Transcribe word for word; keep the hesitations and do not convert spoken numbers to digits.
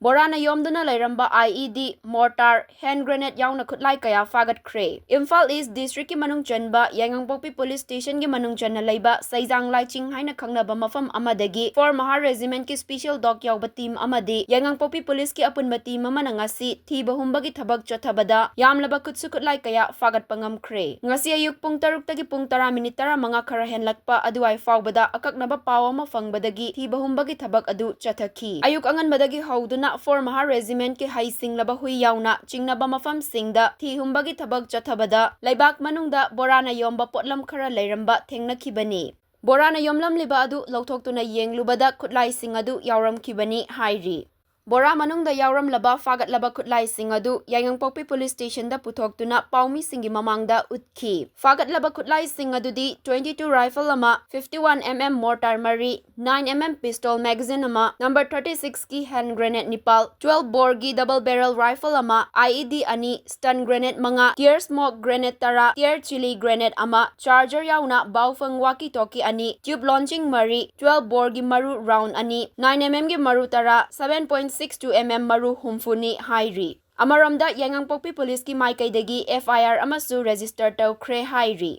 ꯕꯣꯔꯥꯅ ꯌꯣꯝꯗꯨꯅ ꯂꯩꯔꯝꯕ I E D, mortar, hand grenade ꯌꯥꯎꯅ ꯈꯨꯠꯂꯥꯏ ꯀꯌꯥ ꯐꯥꯒꯠꯈ꯭ꯔꯦ꯫ ꯏꯝꯐꯥꯜ ꯏꯁ ꯗꯤꯁꯇ꯭ꯔꯤꯛꯀꯤ ꯃꯅꯨꯡ ꯆꯟꯕ ꯌꯥꯏꯉꯪꯄꯣꯛꯄꯤ ꯄꯨꯂꯤꯁ ꯁ꯭ꯇꯦꯁꯟꯒꯤ ꯃꯅꯨꯡ ꯆꯟꯅ ꯂꯩꯕ ꯁꯩꯖꯥꯡ ꯂꯥꯏꯆꯤꯡ ꯍꯥꯏꯅ ꯈꯪꯅꯕ ꯃꯐꯝ ꯑꯃꯗꯒꯤ four Mahar Regiment ꯀꯤ special dog ꯌꯥꯎꯕ team ꯑꯃꯗꯤ ꯌꯥꯏꯉꯪꯄꯣꯛꯄꯤ ꯄꯨꯂꯤꯁꯀꯤ ꯑꯄꯨꯟꯕ team ꯑꯃꯅ ꯉꯁꯤ ꯊꯤꯕ ꯍꯨꯝꯕꯒꯤ ꯊꯕꯛ ꯆꯠꯊꯕꯗ ꯌꯥꯝꯂꯕ ꯈꯨꯠꯁꯨ ꯈꯨꯠꯂꯥꯏ ꯀꯌꯥ ꯐꯥꯒꯠꯄ ꯉꯝꯈ꯭ꯔꯦ꯫ ꯉꯁꯤ ꯑꯌꯨꯛ ꯄꯨꯡ ꯇꯔꯨꯛꯇꯒꯤ ꯄꯨꯡ ꯇꯔꯥ ꯃꯤꯅꯤꯠ ꯇꯔꯥꯃꯉꯥ ꯈꯔ ꯍꯦꯟꯂꯛꯄ ꯑꯗꯨꯋꯥꯏ ꯐꯥꯎꯕꯗ ꯑꯀꯛꯅꯕ ꯄꯥꯎ ꯑꯃ ꯐꯪꯕꯗꯒꯤ ꯊꯤꯕ ꯍꯨꯝꯕꯒꯤ ꯊꯕꯛ ꯑꯗꯨ ꯆꯠꯊꯈꯤ꯫ ꯑꯌꯨꯛ ꯑꯉꯟꯕꯗꯒꯤ ꯍꯧꯗꯨꯅ four Mahar Regiment ꯀꯤ ꯍꯩ ꯁꯤꯡꯂꯕ ꯍꯨꯏ ꯌꯥꯎꯅ ꯆꯤꯡꯅꯕ ꯃꯐꯝꯁꯤꯡꯗ ꯊꯤ ꯍꯨꯝꯕꯒꯤ ꯊꯕꯛ ꯆꯠꯊꯕꯗ ꯂꯩꯕꯥꯛ ꯃꯅꯨꯡꯗ ꯕꯣꯔꯥꯅ ꯌꯣꯝꯕ ꯄꯣꯠꯂꯝ ꯈꯔ ꯂꯩꯔꯝꯕ ꯊꯦꯡꯅꯈꯤꯕꯅꯤ꯫ ꯕꯣꯔꯥꯅ ꯌꯣꯝꯂꯝꯂꯤꯕ ꯑꯗꯨ ꯂꯧꯊꯣꯛꯇꯨꯅ ꯌꯦꯡꯂꯨꯕꯗ ꯈꯨꯠꯂꯥꯏꯁꯤꯡ ꯑꯗꯨ ꯌꯥꯎꯔꯝꯈꯤꯕꯅꯤ ꯍꯥꯏꯔꯤ꯫ ꯕꯣꯔꯥ ꯃꯅꯨꯡꯗ ꯌꯥꯎꯔꯝꯂꯕ ꯐꯥꯒꯠꯂꯕ ꯈꯨꯠꯂꯥꯏꯁꯤꯡ ꯑꯗꯨ ꯌꯥꯏꯉꯪꯄꯣꯛꯄꯤ ꯄꯨꯂꯤꯁ ꯁ꯭ꯇꯦꯁꯟꯗ ꯄꯨꯊꯣꯛꯇꯨꯅ ꯄꯥꯎꯃꯤꯁꯤꯡꯒꯤ ꯃꯃꯥꯡꯗ ꯎꯠꯈꯤ꯫ ꯐꯥꯒꯠꯂꯕ ꯈꯨꯠꯂꯥꯏꯁꯤꯡ ꯑꯗꯨꯗꯤ twenty two rifle ꯑꯃ, fifty one M M mortar ꯃꯔꯤ, nine M M pistol magazine ꯑꯃ, number thirty six ꯀꯤ hand grenade ꯅꯤꯄꯥꯜ, twelve bore ꯒꯤ double barrel rifle ꯑꯃ, I E D ꯑꯅꯤ, stun grenade ꯃꯉꯥ, tear smoke grenade ꯇꯔꯥ, tear chili grenade ꯑꯃ, charger ꯌꯥꯎꯅ ꯕꯥꯎꯐꯪ walkie talkie ꯑꯅꯤ, tube launching ꯃꯔꯤ, twelve bore ꯒꯤ ꯃꯔꯨ round ꯑꯅꯤ, nine M M ꯒꯤ ꯃꯔꯨ ꯇꯔꯥ, seven point six two M M ꯃꯔꯨ ꯍꯨꯝꯐꯨꯅꯤ ꯍꯥꯏꯔꯤ꯫ ꯑꯃꯔꯣꯝꯗ, ꯌꯥꯏꯉꯪꯄꯣꯛꯄꯤ ꯄꯨꯂꯤꯁꯀꯤ ꯃꯥꯏꯀꯩꯗꯒꯤ F I R ꯑꯃꯁꯨ register ꯇꯧꯈ꯭ꯔꯦ ꯍꯥꯏꯔꯤ꯫